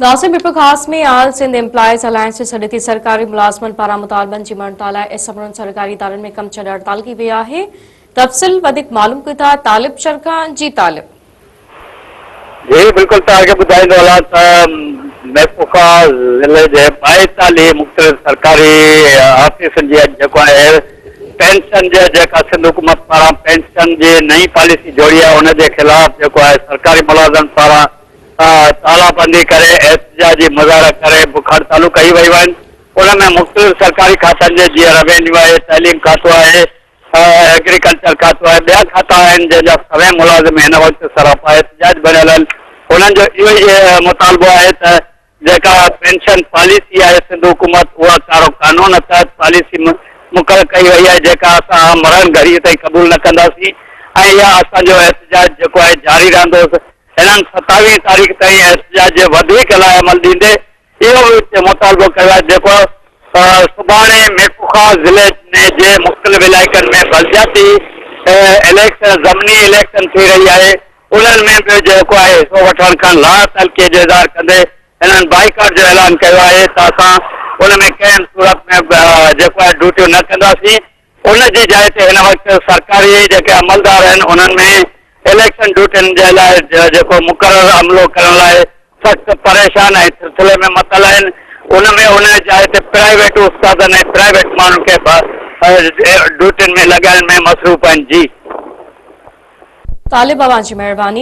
ناصر ميرپورخاص ۾ آل Sindh employees alliance جي سڏ تي سرڪاري ملازمن پاران مطالبن جي مڃتا لاء سمورن سرڪاري ادارن ۾ ڪم ڇڏ هڙتال ڪئي وئي آهي. تفصيل وڌيڪ معلوم ڪيون ٿا طالب شر کان جي طالب. جي بلڪل توهان کي ٻڌائيندو هلان ته ميرپورخاص ضلعي جي 42 مختلف سرڪاري آفيسن جي اڄ جيڪو آهي پينشن جي جيڪا سنڌ حڪومت پاران پينشن جي نئين پاليسي جوڙي آهي ان جي خلاف جيڪو آهي سرڪاري ملازمن پاران تالا بندي ڪري احتجاجي مظاهرا ڪري بک هڙتالون ڪئي ويون آهن ان ۾ مختلف سرڪاري کاتن جي جيئن روينيو آهي تعليم کاتو آهي ايگريڪلچر کاتو آهي ٻيا کاتا آهن جنهن جا سوين ملازم هن وقت سراپا احتجاج بڻيل آهن انهن جو اهو ئي مطالبو آهي ته جيڪا پينشن پاليسي آهي سنڌ حڪومت اها ڪارو قانون تحت پاليسي مقرر ڪئي وئي آهي جيڪا اسان مرڻ گهڙي تائين قبول نه ڪنداسين ۽ اها اسان جو احتجاج جيڪو آهي جاري رهندو هنن ستاويهين تاريخ تائين احتجاج جي وڌيڪ لاء عمل ڏيندي اهو به مطالبو ڪيو آهي جيڪو سڀاڻي ميرپورخاص ضلعي ۾ جي مختلف علائقن ۾ بلدياتي اليڪشن ضمني اليڪشن ٿي رهي آهي انهن ۾ به جيڪو آهي حصو وٺڻ کان لا تعلقي جو اظهار ڪندي هنن بائيڪاٽ جو اعلان ڪيو آهي ته اسان ان ۾ ڪنهن به صورت ۾ جيڪو آهي ڊيوٽيون نه ڪنداسين ان جي جاء تي هن وقت سرڪاري جيڪي عملدار آهن انهن ۾ اليڪشن ڊيوٽين جي لاء جيڪو مقرر عملو ڪرڻ لاء سخت پريشان ۽ سلسلي ۾ متل آهن ان ۾ ان جاء تي پرائيويٽ استادن ۽ پرائيويٽ ماڻهن کي به ڊيوٽين ۾ لڳائڻ ۾ مصروف آهن جي. طالب اوهان جي مهرباني.